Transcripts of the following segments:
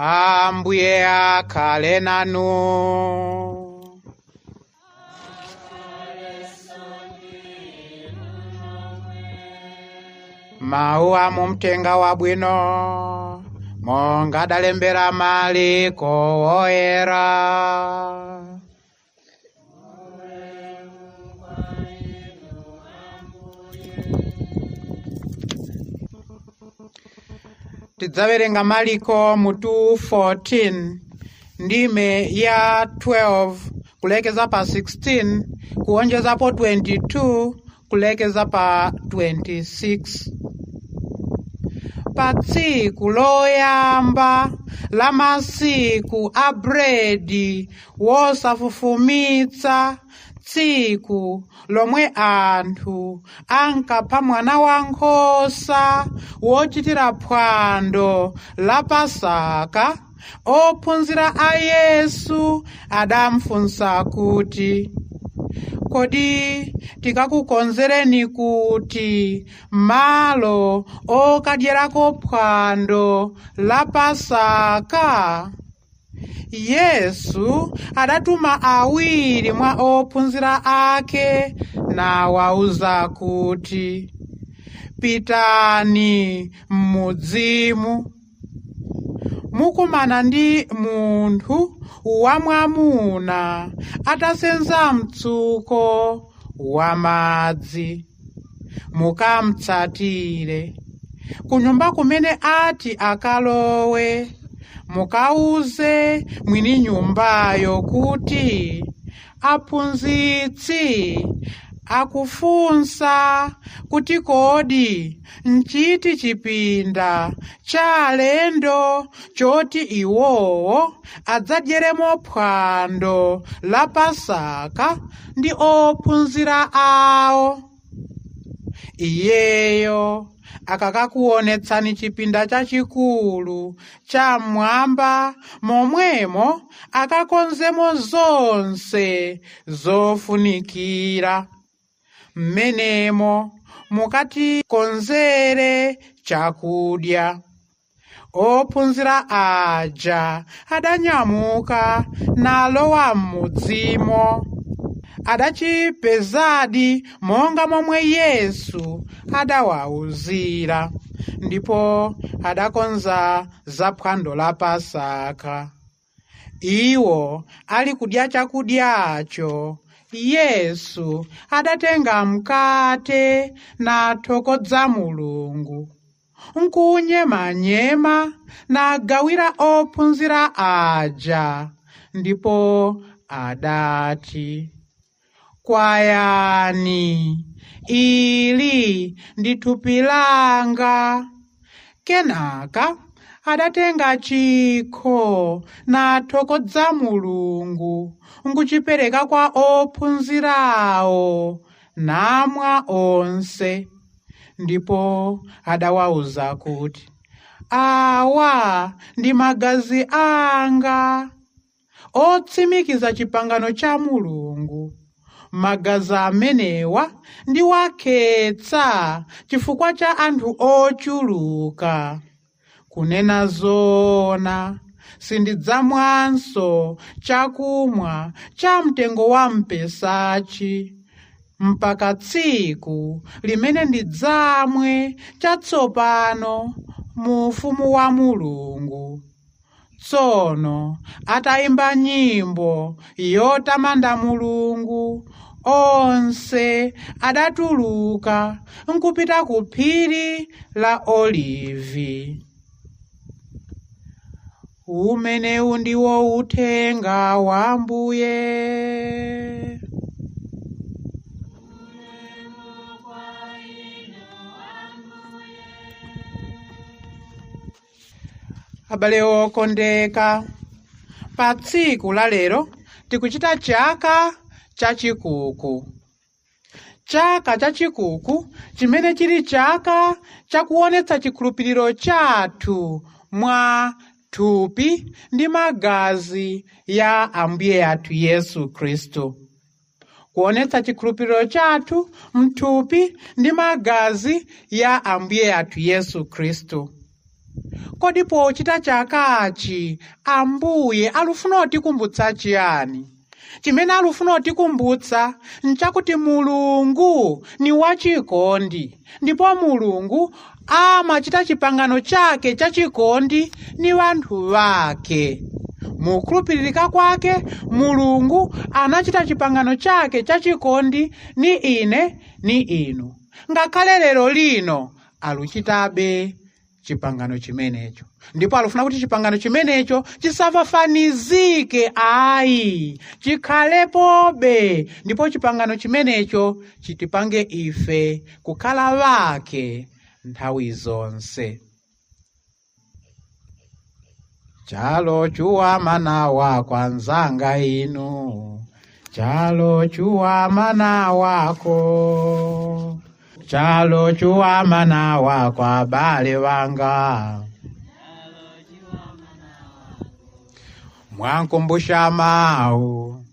Ambuye akhale nanu. Mawu a mumtenga wabwino monga adalembera Maliko woyera. Tidzawerenga Maliko mutu 14 ndime ya 12 kulekeza pa 16 kuonjezapo 22 kulekeza pa 26. Pa tsiku loyamba la masiku a bredi wosafufumitsa, tsiku lomwe anthu ankapha mwana wankhosa wochitira phwando la Pasaka, ophunzira a Yesu adamufunsa kuti, kodi tikakukonzereni kuti malo okadyerako phwando la Pasaka? Yesu adatuma awiri mwa ophunzira ake nawawuza kuti, pitani m'mudzimu, mukumana ndi munthu wamwamuna atasenza mtsuko wamadzi. Mukamutsatire kunyumba kumene ati akalowe, mukawuze mwini nyumbayo kuti aphunzitsi akufunsa kuti kodi nchiti chipinda cha alendo choti iwowo adzadyeremo phwando la Pasaka ndi ophunzira awo. Iyeyo akakakuonetsani chipinda chachikulu cha mmwamba, momwemo akakonzemo zonse zofunikira. Mmenemo mukatikonzere chakudya. Ophunzira aja adanyamuka nalowa m'mudzimo. Adachipezadi monga momwe Yesu adawawuzira, ndipo adakonza za phwando la Pasaka. Iwo ali kudya chakudyacho, Yesu adatenga mkate nathokoza Mulungu, nkunyemanyema nagawira ophunzira aja, ndipo adati, kwayani, ili ndi thupi langa. Kenaka adatenga chikho nathokoza Mulungu, nkuchipereka kwa ophunzirawo namwa onse. Ndipo adawawuza kuti, awa ndi magazi anga otsimikiza chipangano cha Mulungu. Magazi amenewa ndiwakhetsa chifukwa cha anthu ochuluka. Kunena zoona, sindidzamwanso chakumwa cha mtengo wa mpesachi mpaka tsiku limene ndidzamwe chatsopano mu ufumu wa Mulungu. Tsono atayimba nyimbo yotamanda Mulungu, onse adatuluka nkupita ku phiri la Olivi. Umenewu ndiwo uthenga wa Ambuye. Abale okondeka, pa tsiku la lero tikuchita chaka chachikuku. Chaka chachikuku chimene chili chaka chakuonetsa chikhulupiriro chathu mwa thupi ndi magazi ya Ambuye athu Yesu Khristu. Kuonetsa chikhulupiriro chathu mthupi ndi magazi ya Ambuye athu Yesu Khristu. Kodi pochita chakachi Ambuye alufuna kutikumbutsa chiyani? Chimene alufuna kutikumbutsa nchakuti Mulungu ni wachikondi, ndipo Mulungu amachita chipangano chake chachikondi ni wanthu wake. Mukhulupiririka kwake Mulungu anachita chipangano chake chachikondi ni ine ni inu. Ngakhale lero lino aluchitabe chipangano chimenecho, ndipo alufuna kuti chipangano chimenecho chisafafanizike ayi, chikhalepobe, ndipo chipangano chimenecho chitipange ife kukhala wake nthawi zonse. Chalo chuwamana kwa nzanga inu, chalo chuwamana wako, chalo chuwamana kwa bale wanga, mwankumbusha mau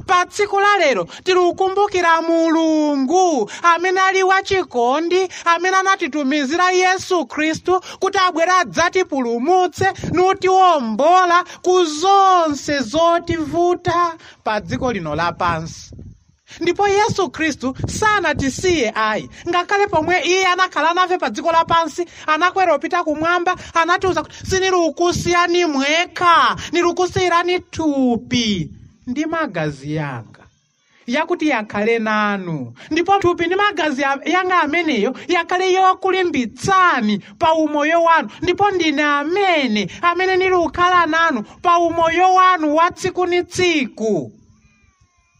Pa tsiku la lero tilikumbukira Mulungu amene ali wachikondi, amene anatitumizira Yesu Khristu kuti abwere adzatipulumutse nutiwombola ku zonse zotivuta pa dziko lino lapansi. Ndipo Yesu Khristu sanatisiye ayi, ngakhale pomwe iye anakhala nafe pa dziko lapansi, anakwera kupita kumwamba, anatiwuza kuti sindikukusiyani mwekha, ndikukusiyirani thupi ndi magazi yanga yakuti yakhale nanu, ndipo thupi ndi magazi yanga ameneyo yakhale yokulimbitsani pa umoyo wanu, ndipo ndine amene ndili kukhala nanu pa umoyo wanu wa tsiku ni tsiku.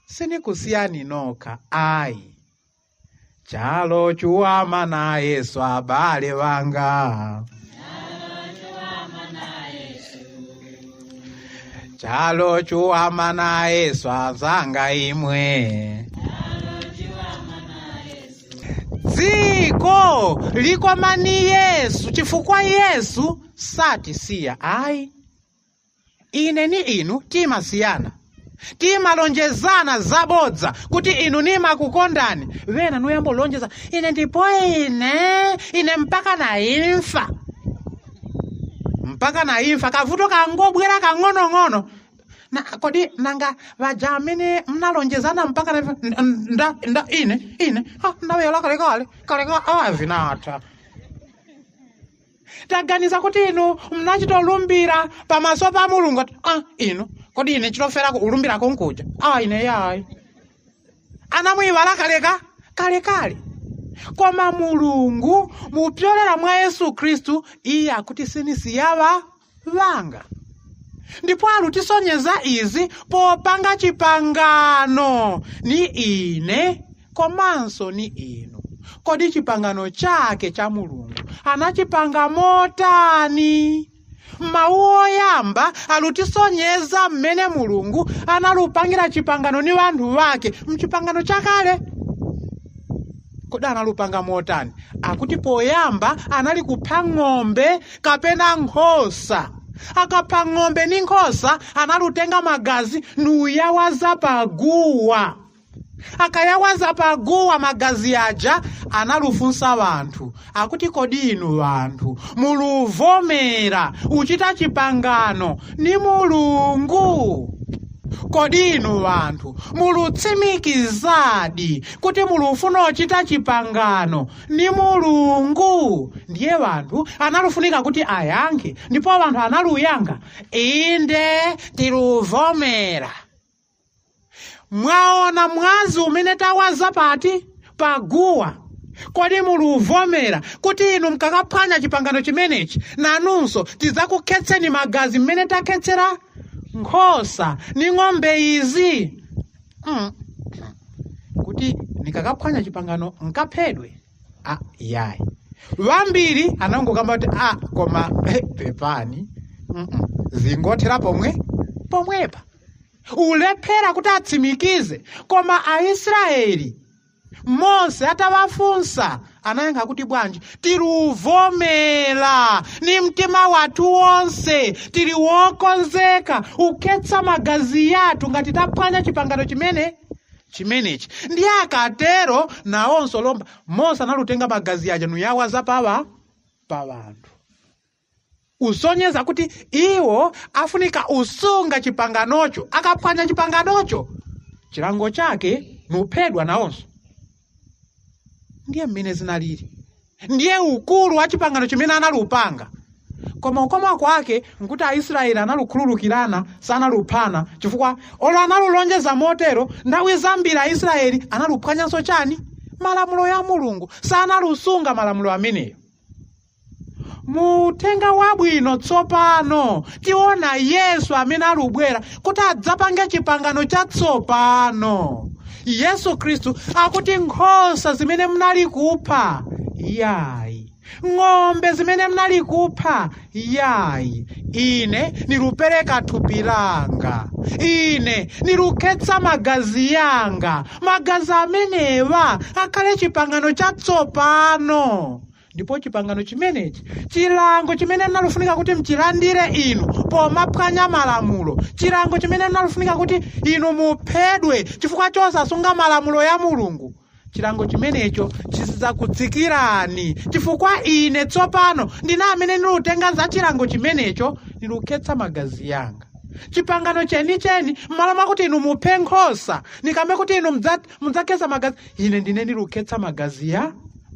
Sinikusiyani nokha ayi. Chalo chuwamana Yesu abale wanga, chalo chuwamana Yesu anzanga imwe. Dziko likwamani Yesu chifukwa Yesu satisiya ayi. Ine ni inu timasiyana, timalonjezana zabodza kuti inu nimakukondani, wena nuyambolonjeza ine ndipo ine mpaka na imfa, mpaka na imfa. Kavuto kangobwera kang'onong'ono na kodi nanga vaja amene mnalonjezana mpaka na imfa, nda ine ndawela kalekale kalekale avinatha. Taganiza kuti inu mnachitolumbira pamaso pa Mulungu ati, inu kodi ine chitoferako ulumbirako nkuja ine yayi anamuyiwala kaleka kalekale. Koma Mulungu mupyolera mwa Yesu Khristu iye akuti sinisiyawa vanga, ndipo alutisonyeza izi popanga chipangano ni ine komanso ni inu. Kodi chipangano chake cha Mulungu anachipanga motani? Mawu oyamba alutisonyeza mmene Mulungu analupangira chipangano ni wanthu wake mchipangano chakale. Kodi analupanga motani? Akuti poyamba anali kupha ng'ombe kapena nkhosa. Akapha ng'ombe ni nkhosa analutenga magazi nuyawaza paguwa. Akayawaza paguwa magazi aja analufunsa wanthu akuti, kodi inu wanthu muluvomera uchita chipangano ni Mulungu? Kodi inu wanthu mulutsimikizadi kuti mulufuna uchita chipangano ni Mulungu? Ndiye wanthu analufunika kuti ayankhe, ndipo wanthu analuyankha, inde tiluvomera. Mwaona mwazi umene tawaza pati paguwa. Kodi muluvomera kuti inu mkakaphwanya chipangano chimenechi nanunso tidzakukhetseni magazi mmene takhetsera nkhosa ni ng'ombe izi? Kuti nikakaphwanya chipangano nkaphedwe? Yayi. Wambiri anangokamba kuti koma pepani, zingothera pomwe pomwepa, ulephera kuti atsimikize. Koma Aisraeli Mose atawafunsa Anayankha kuti bwanji? Tiluvomera ni mtima wathu wonse, tili wokonzeka ukhetsa magazi yathu ngati taphwanya chipangano chimenechi. Ndiye akatero nawonso lomba Mose analutenga magazi aja nuyawaza pa wanthu, usonyeza kuti iwo afunika usunga chipanganocho. Akaphwanya chipanganocho, chilango chake nuphedwa nawonso. Ndiye mmene zinalili, ndiye ukulu wa chipangano chimene analupanga. Koma ukoma kwake nkuti Aisraeli analukhululukirana, sanaluphana, chifukwa olo analulonjeza motero, nthawi zambiri Aisraeli analuphwanyanso chani? Malamulo ya Mulungu, sanalusunga malamulo ameneyo. Mu uthenga wabwino tsopano tiona Yesu amene alubwera kuti adzapange chipangano chatsopano. Yesu Khristu akuti nkhosa zimene munali kupha yayi, ng'ombe zimene munali kupha yayi, ine nilupereka thupi langa, ine nilukhetsa magazi yanga, magazi amenewa akhale chipangano chatsopano. Ndipo chipangano chimenechi, chilango chimene nalufunika kuti mchilandire inu pomaphwanya malamulo, chilango chimene nalufunika kuti inu muphedwe chifukwa chosasunga malamulo ya Mulungu, chilango chimenecho chizidzakutsikirani, chifukwa ine tsopano ndine amene nilutenga za chilango chimenecho, nilukhetsa magazi yanga. Chipangano chenicheni, m'malo mwakuti inu muphe nkhosa, nikambe kuti inu mudzakhetsa magazi, ine ndine nilukhetsa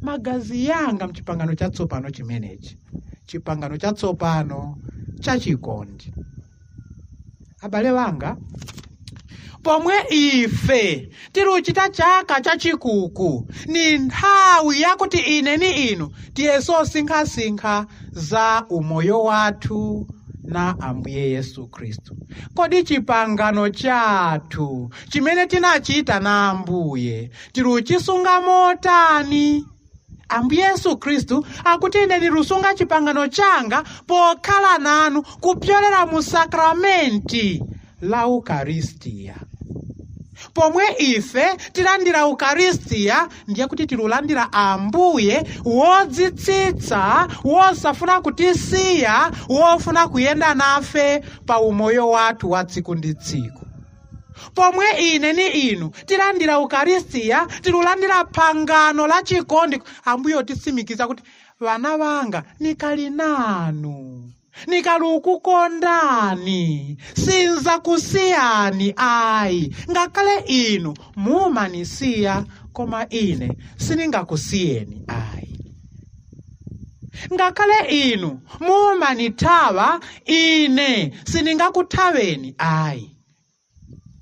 magazi yanga mchipangano chatsopano chimenechi, chipangano chatsopano chachikondi. Abale wanga, pomwe ife tiluchita chaka chachikuku, ni nthawi yakuti ine ni inu tiyesosinkhasinkha za umoyo wathu na Ambuye Yesu Khristu. Kodi chipangano chathu chimene tinachita na Ambuye tiluchisunga motani? Ambuye Yesu Khristu akuti ine ndilusunga chipangano changa pokhala nanu kupyolera mu sakramenti la Ukaristiya. Pomwe ife tilandira Ukaristiya, ndiye kuti tilulandira Ambuye wodzitsitsa, wosafuna kutisiya, wofuna kuyenda nafe pa umoyo wathu wa tsiku ndi tsiku. Pomwe ine ni inu tilandira Ukaristiya, tilulandira pangano la chikondi. Ambuye otitsimikiza kuti vana vanga nikali nanu, nikalukukondani, sinzakusiyani ayi, ngakhale inu mumanisiya, koma ine siningakusiyeni ayi. Ngakhale inu mumanithawa, ine siningakuthaweni ayi.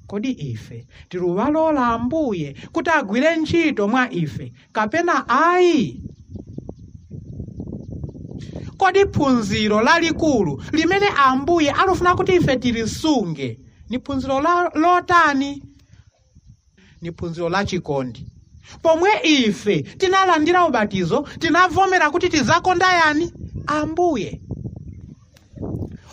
Kodi ife tiluwalola Ambuye kuti agwire ntchito mwa ife kapena ayi? Kodi phunziro lalikulu limene Ambuye alufuna kuti ife tilisunge ni phunziro lotani? Ni phunziro la chikondi. Pomwe ife tinalandira ubatizo, tinavomera kuti tizakonda yani? Ambuye.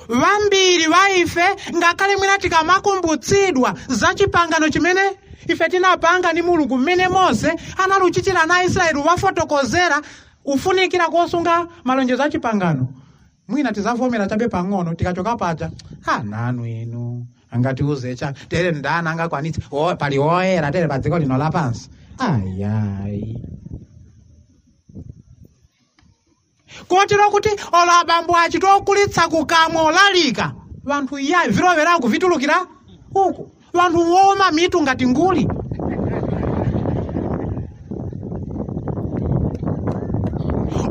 Vambiri va ife ngakhale mwina tikamakumbutsidwa za chipangano chimene ife tinapanga ni Mulungu, mmene Mose analuchitira na Israeli wafotokozera ufunikira kosunga malonjezo a chipangano, mwina tizavomera chabe pang'ono, tikachoka paja nanu inu angatiuze cha tere ndani angakwanitse pali woyera tere pa dziko lino lapansi. Ayayi, kotero kuti olo abambo achita okulitsa kukamwa olalika vanthu iyayi virovera kuvitulukira uku, vanthu woma mitu ngati nguli.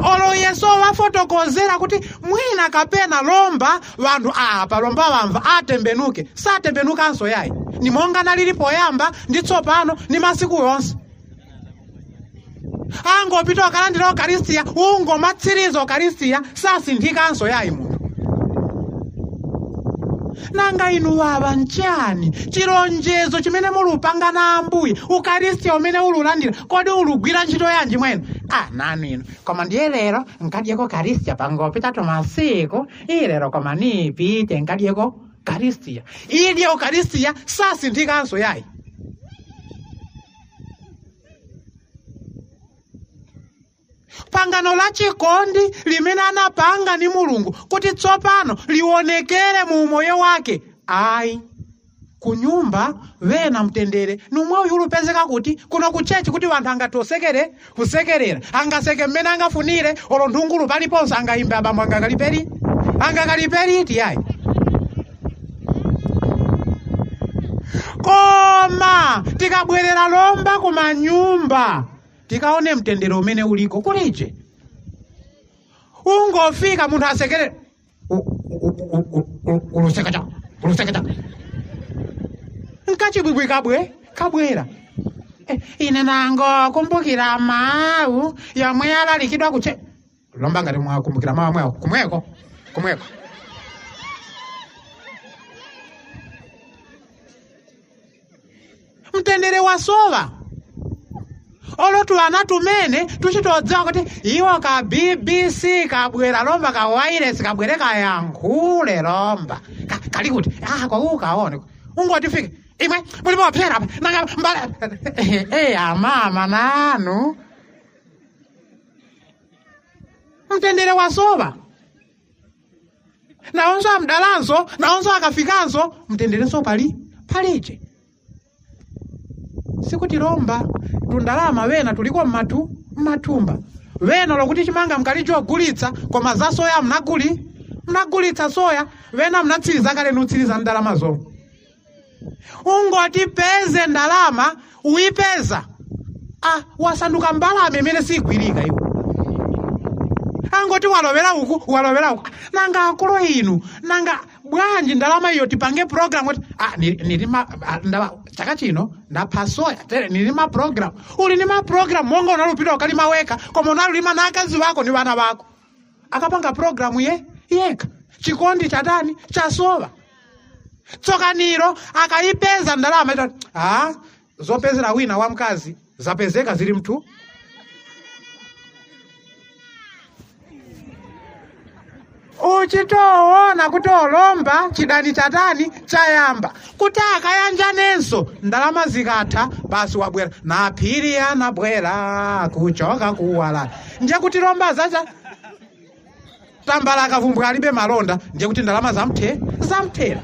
Olo Yesu wafotokozera kuti mwina kapena lomba vanthu apa lomba vamva atembenuke, satembenukanso yayi, ni monga nalili poyamba ndi tsopano ni masiku yonse. Angopita okalandira Ukaristiya, ungomatsiriza Ukaristiya, sasinthikanso yayi munthu. Nanga inu wawa nchani chilonjezo chimene mulupanga na Ambuye, Ukaristiya umene ululandira, kodi ulugwira ntchito yanji mwene? Nanu inu, koma ndiye lero nkadyeko Ukaristiya pangopita tumasiku, ilero koma nipite nkadyeko Ukaristiya. Idye Ukaristiya sasinthikanso yayi. Pangano la chikondi limene anapanga ni Mulungu kuti tsopano lionekere mu umoyo wake. Ayi, kunyumba vena mtendere numwe uyu ulupezeka kuti kuno kuchechi kuti wanthu angatosekere kusekerera, angaseke mmene angafunire, olo nthungulu paliponse angayimbe abambo angakaliperi angakaliperi yayi. Koma tikabwerera lomba kumanyumba tikaone mtendere umene uliko kulije. Ungofika munthu asekerere uluseka uluseka nkachibwibwi kabwe kabwera. Ine nango kumbukira mawu yomwe alalikidwa kuche lomba ngati mwakumbukira mawu amwewo kumweko kumweko. Mtendere wasowa olotu ana tumene tuchitodziwa kuti iwo ka BBC kabwera lomba ka wireless kabwere kayankhule lomba kali kuti kwakukaone ungotifike imwe mulipo waphera apa nanga mbala amama nanu. Mtendere wasowa nawonso amdalanso nawonso akafikanso mtenderenso pali palije. Sikuti lomba tundalama wena tuliko mmatumba wena lokuti chimanga mkalichogulitsa koma za soya mnagulitsa soya wena mnatsiriza kale nutsiriza ndalama zomwe. Ungoti peze ndalama uipeza wasanduka mbalame imene sigwirika iwe. Angoti walowera uku walowera uku. Nanga akulu inu nanga bwanji ndalama iyo tipange program kuti nilima chaka chino ndapha soya tere nilima program. Uli ni ma program monga unalupita ukalima weka koma unalulima na akazi wako ni wana wako. Akapanga program ye yeka chikondi chatani chasowa. Tsokaniro akaipeza ndalama ita zopezera wina wa mkazi zapezeka zili mtu. Uchitoona kuti olomba chidani chatani chayamba kuti akayanjanenso ndalama zikatha basi wabwera na phiri anabwera kuchoka kuwalala. Ndiye kuti lomba zacha tambala akavumbwa alibe malonda ndiye kuti ndalama zamthera.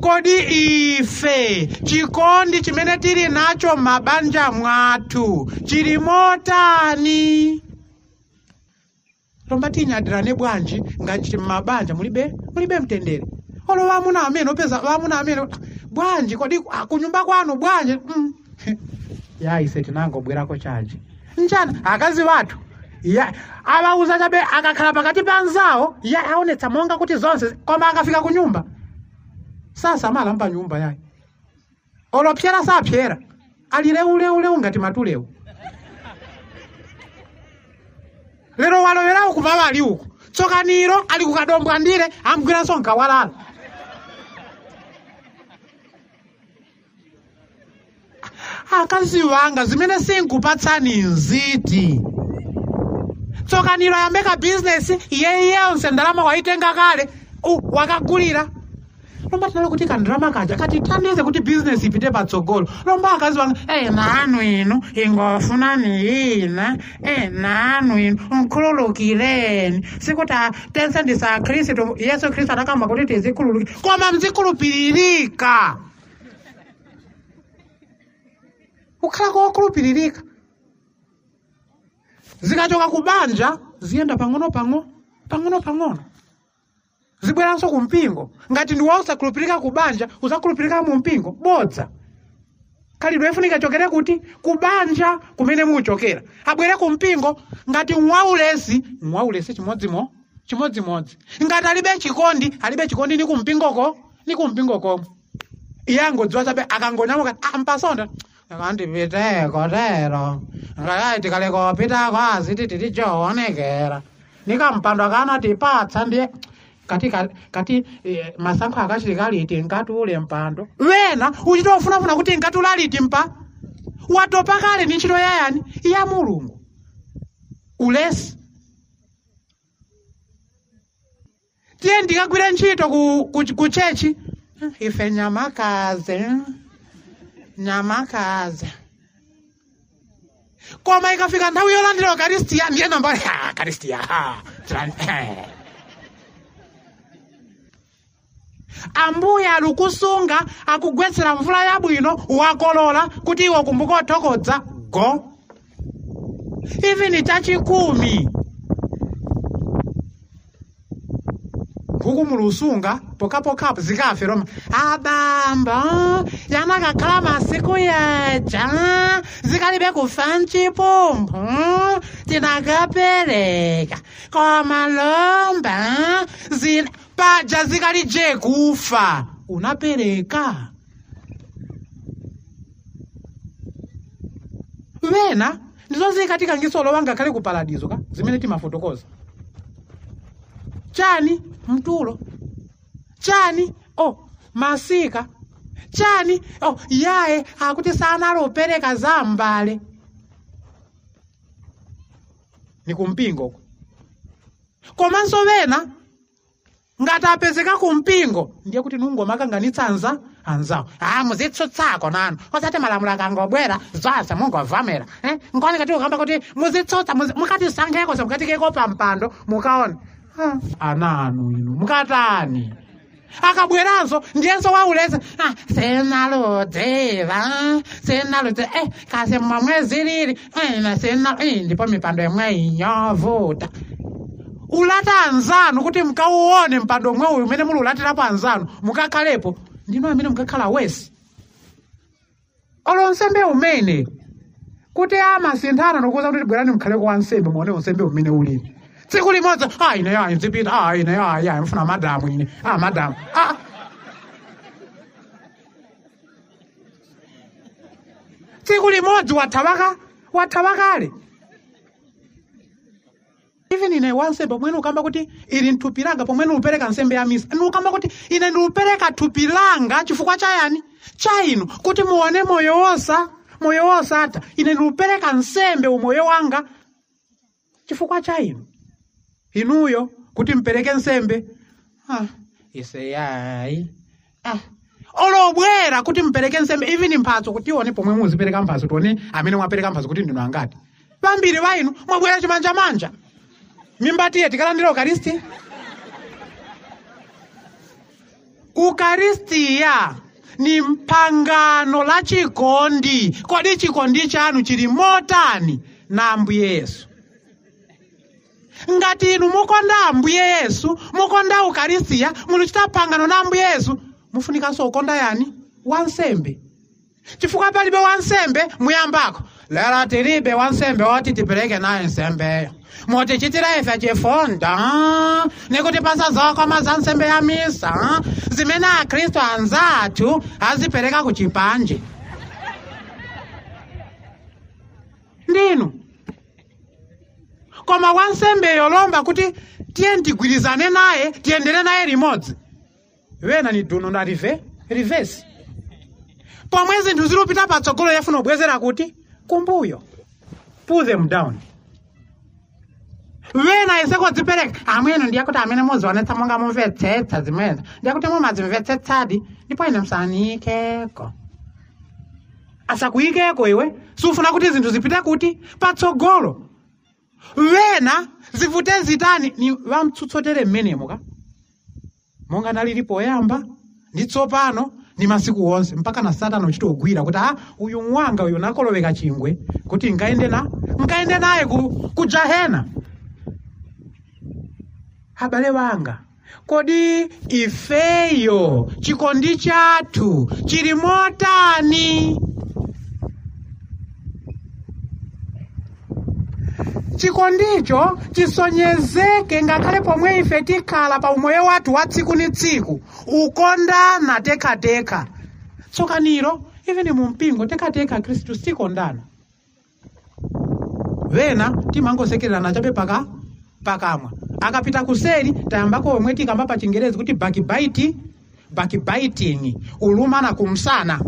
Kodi ife chikondi chimene tili nacho mabanja mwathu chili motani? Lomba tinyadirane bwanji ngati mabanja mulibe mtendere. Olo wamuna amene opeza wamuna amene bwanji kodi kunyumba kwanu bwanji ya ise tinangobwerako chaji njana akazi wathu ya abauza chabe akakhala pakati pa anzawo ya aonetsa monga kuti zonse koma akafika kunyumba sasa malamba nyumba yayi olopyera sapyera alileuleuleu ngati matulewu. Lero walowera uku mawali uku tsokaniro ali kukadombwa ndire amgwiranso nkawalala. Akazi wanga zimene sinkupatsani nziti. Tsokaniro yambeka bizinesi yeyonse ndalama waitenga kale wakagulira. Lomba tinalo kuti kandalama kaja katithandize kuti bizinesi ipite patsogolo. Lomba akazi wanga nanu inu ingofunani ina nanu inu nkhululukireni. Sikuti tense ndisa Khristu Yesu Khristu anakamba kuti tizikhululukira koma mzikhulupiririka. Ukhala kokhulupiririka. Zikachoka kubanja ziyenda pang'ono pang'ono pang'ono. Zibweranso kumpingo. Ngati ndi wosakhulupirika kubanja usakhulupirika mu mpingo bodza. Khalidwe ifunika chokere kuti kubanja kumene muchokera abwere kumpingo. Ngati mwaulesi chimodzimodzi. Ngati alibe chikondi ni kumpingoko ni kumpingo komwe. Iye angodziwa chabe akangonyamuka ampasonda akandipiteko tero ngati tikalekopitako aziti titichoonekera nikampando akanatipatsa ndiye kati masankho akachitika liti nkatule mpando wena uchitofunafuna kuti nkatula liti mpa watopa kale ni ntchito yayani ya Mulungu. Ulesi tiye ndikagwire ntchito ku chechi ife nyamakazi. Koma ikafika nthawi yolandira ukaristiya ndiye namba ukaristiya Ambuye alikusunga akugwetsera mvula yabwino wakolola kuti iwe ukumbuke othokoza go. Even chachikumi nkhuku mulusunga pokhapokhapo zikafe roma abamba yanakakhala masiku yaja zikalibe kufa mchipumphu tinakapereka koma lomba zina paja zikalije kufa unapereka. Wena ndizo zikatikangiso lowanga khale ku paradizo ka zimene timafotokoza. Chani mtulo, chani oh masika, chani oh yaye akuti sanalopereka za mbale ni kumpingo uko. Komanso wena ngati apezeka kumpingo ndiye kuti nungomakanganitsa anzawo. Muzitsutsako nanu osati malamulo akangobwera zonse mungovomera nkoni kati ukamba kuti muzitsutsa mukatisankheko mukatikeko pampando mukaone. Ana anu inu mukatani akabweranso ndiyenso wauleza sinaludziva sinaludziva kasi momwe zilili ndipo mipando imwe inyovuta. Ulata anzanu kuti mukauone mpando omwe uyu umene muli ulatirapo anzanu mukakhalepo ndinu amene mukakhala wesi. Olo nsembe umene kuti amasinthana nokuza kuti bwerani mukhaleko wansembe muone unsembe umene ulili. Tsiku limodzi ine ayi nzipita ine ayi ayi mfuna madamu ine madamu tsiku limodzi wathawa kale. Even ine wansembe pomwene ukamba kuti ili nthupi langa pomwene upereka nsembe ya misa nukamba kuti ine ndiupereka thupi langa chifukwa cha yani cha inu kuti muone moyo wosatha. Ine ndiupereka nsembe umoyo wanga chifukwa cha inu inuyo kuti mpereke nsembe ise yayi olobwera kuti mpereke nsembe even mphatso kuti ione pomwe muzipereka mphatso tione amene mwapereka mphatso kuti ndinu angati. Pambiri wa inu mwabwera chimanjamanja mimba tiye tikalandira ukaristi. Ukaristiya ni mpangano la chikondi. Kodi chikondi chanu chili motani na Ambuye Yesu? Ngati inu mukonda Ambuye Yesu, mukonda ukaristiya, mulichita pangano na Ambuye Yesu, mufunikanso ukonda yani wansembe. Chifukwa palibe wansembe muyambako lero tilibe wansembe woti tipereke naye nsembeyo mutichitira ife chifundo nikutipasa zokoma za nsembe ya misa zimene akhristu anzathu azipereka ku chipanje. Ndinu koma wansembeyo lomba kuti tiye tigwirizane naye tiyendere naye limodzi wena ni duno na rivesi pomwe zinthu zilupita patsogolo yafuna kubwezera kuti kumbuyo. Pull them down. Wena isekodzipereka amwene ndiye kuti amene muzionetsa monga mumvetsetsa zimene ndiye kuti mumazimvetsetsadi ndipo ine msaniyikeko. Asakuyikeko iwe sufuna kuti zinthu zipite kuti patsogolo. Wena zivute zitani ni vamtsutsotere mmenemo ka monga nalili poyamba ndi tsopano ni masiku wonse mpaka na satana uchitogwira kuti uyu mwanga uyu nakoloweka chingwe kuti nkaende naye ku jahena. Abale wanga, kodi ifeyo chikondi chathu chili motani? Chikondicho chisonyezeke ngakhale pomwe ife tikhala pa umoyo wathu wa tsiku ni tsiku ukondana tekhateka. Tsokaniro even mu mpingo tekhateka Khristu sikondana. Wena timangosekererana chabe pakamwa akapita kuseri tayambako omwe tikamba pa Chingerezi kuti backbiting ulumana kumsana.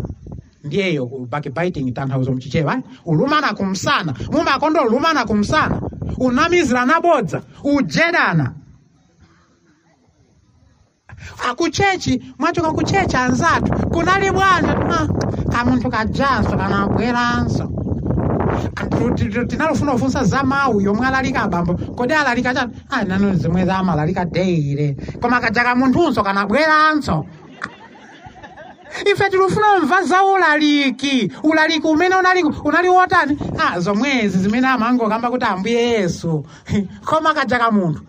Ndiyeyo backbiting tanthauzo mchichewa ulumana kumsana mumakondo ulumana kumsana unamizirana bodza ujedana. Akuchechi mwachoka kuchechi anzathu kunali bwana kamunthu kajanso kanabweranso Tinalofuna kufunsa za mawu yomwe alalika abambo, kodi alalika chani? Ah, nanu zimwe zamalalika deire, koma kajaka munthunso kanabweranso. Ife tilufuna umva za ulaliki, ulaliki umene unali wotani? Ah, zomwezi zimene amangokamba kuti Ambuye Yesu, koma kajaka munthu.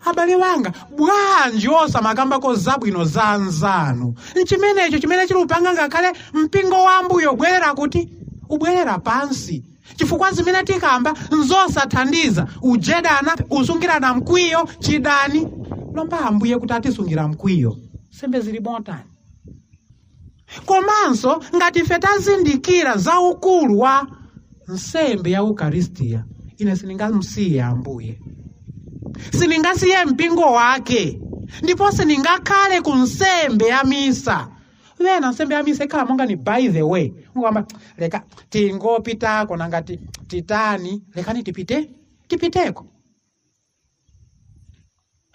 Abale wanga, bwanji osamakambako zabwino za anzanu? Nchimenecho chimene chilupanga ngakhale mpingo wa Ambuye ubwerera kuti ubwerera pansi, chifukwa zimene tikamba nzosathandiza. Ujedana, usungirana mkwiyo, chidani. Lomba Ambuye kuti atisungira mkwiyo, sembe zili botani. Komanso ngati ife tazindikira za ukulu wa nsembe ya Ukaristiya, ine sindingamsiye Ambuye, sindingasiye mpingo wake, ndipo sindingakhale ku nsembe ya misa. Wena nsembe ya misa ikhala monga ni by the way, ngomba leka tingopitako nangati titani, lekani tipite tipiteko.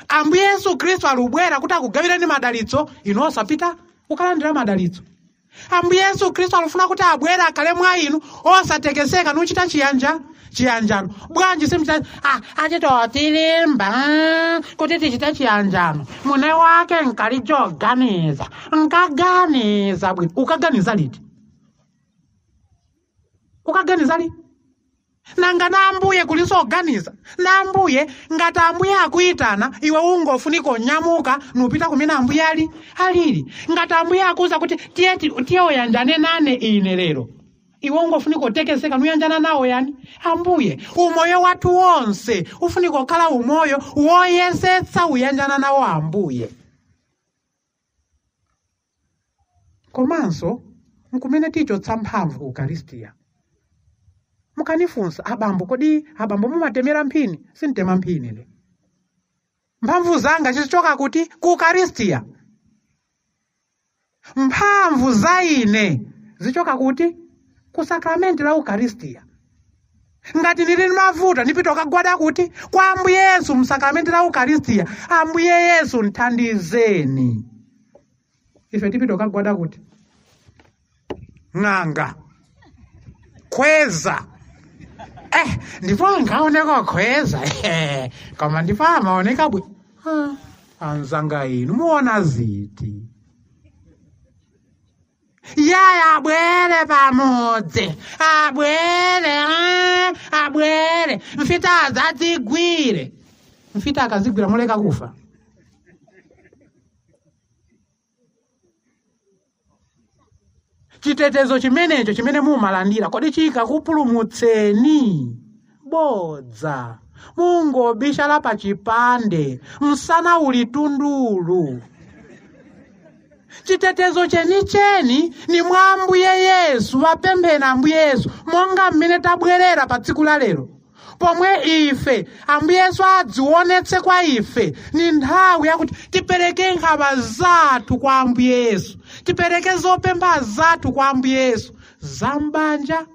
Ambuye Yesu Khristu alubwera kuti akugawireni madalitso, inu osapita kukalandira madalitso. Ambuye Yesu Khristu alufuna kuti abwere akhale mwa inu osatekeseka nuchita chiyanjano. Bwanji simchita achitotilimba kuti tichite chiyanjano, mune wake nkalijoganiza nkaganiza bwino. Ukaganiza liti? Ukaganiza liti? Nanga na Ambuye kulinso oganiza na Ambuye. Ngati Ambuye akuyitana iwe ungofunika onyamuka nupita kumene Ambuye ali alili. Ngati Ambuye akuza kuti tiye uyanjane nane ine lero, iwe ungofunika utekeseka nuyanjana nawo yani Ambuye. Umoyo wathu wonse ufunika ukhala umoyo woyesetsa uyanjana nawo Ambuye. Komanso nkumene tichotsa mphamvu ku Ukaristiya. Mukanifunsa abambo, kodi abambo mumatemera mphini? Sintema mphini le. Mphamvu zanga zichoka kuti? Ku Ukaristiya. Mphamvu za ine zichoka kuti? Ku sakramenti la Ukaristiya. Ngati ndili mavuta ndipita kukagwada kuti? Kwa Ambuye Yesu msakramenti la Ukaristiya. Ambuye Yesu nthandizeni. Ife tipita kukagwada kuti? Ng'anga khweza. Ndipo angaoneka khweza, koma ndipo amaoneka bwi. Anzanga inu muona ziti? Yaya abwere pamodzi, abwere, abwere mfita adzadzigwire. Mfita akazigwira muleka kufa. Chitetezo chimenecho chimene mumalandira kodi chikakupulumutseni? Bodza. Mungobishala pa chipande, msana uli tundulu. Chitetezo chenicheni ni mwa Ambuye Yesu. Wapempheni Ambuye Yesu monga mmene tabwerera pa tsiku la lero, pomwe ife Ambuye Yesu adzionetse kwa ife. Ni nthawi yakuti tipereke nkhawa zathu kwa Ambuye Yesu, tipereke zopempha zathu kwa Ambuye Yesu, za mbanja,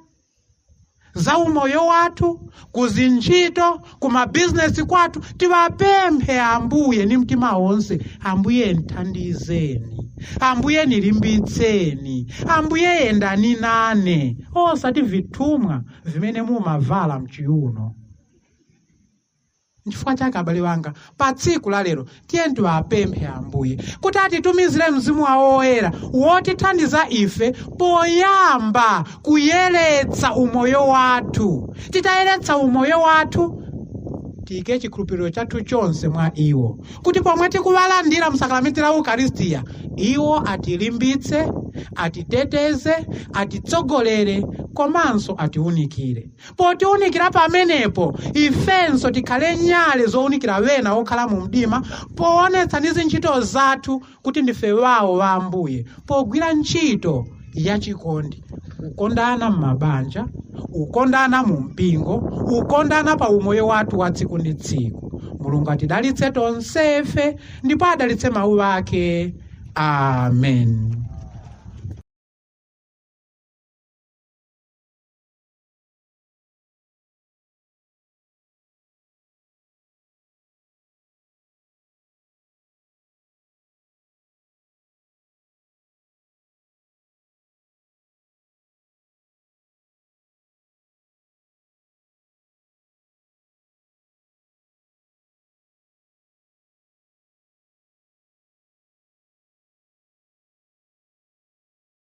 za umoyo wathu, kuzintchito, kumabizinesi kwathu. Tiwapemphe Ambuye ni mtima wonse. Ambuye nthandizeni, Ambuye nilimbitseni, Ambuye yendani nane, osati vithumwa vimene mumavala mchiuno. Nchifukwa chake abale wanga, pa tsiku la lero tiye tiwapemphe Ambuye kuti atitumizire mzimu wawo woyera wotithandiza ife poyamba kuyeretsa umoyo wathu. Titayeretsa umoyo wathu, tiyike chikhulupiriro chathu chonse mwa iwo, kuti pomwe tikuwalandira msakramenti la Ukaristiya, iwo atilimbitse, atiteteze, atitsogolere, komanso atiwunikire. Potiwunikira pamenepo, ifenso tikhale nyale zowunikira wena okhala mu mdima, poonetsa ndi zintchito zathu kuti ndife wawo wa Ambuye, pogwira ntchito yachikondi, kukondana m'mabanja, ukondana mu mpingo, ukondana pa umoyo wathu wa tsiku ndi tsiku. Mulungu atidalitse tonsefe ndipo adalitse mawu ake. Amen.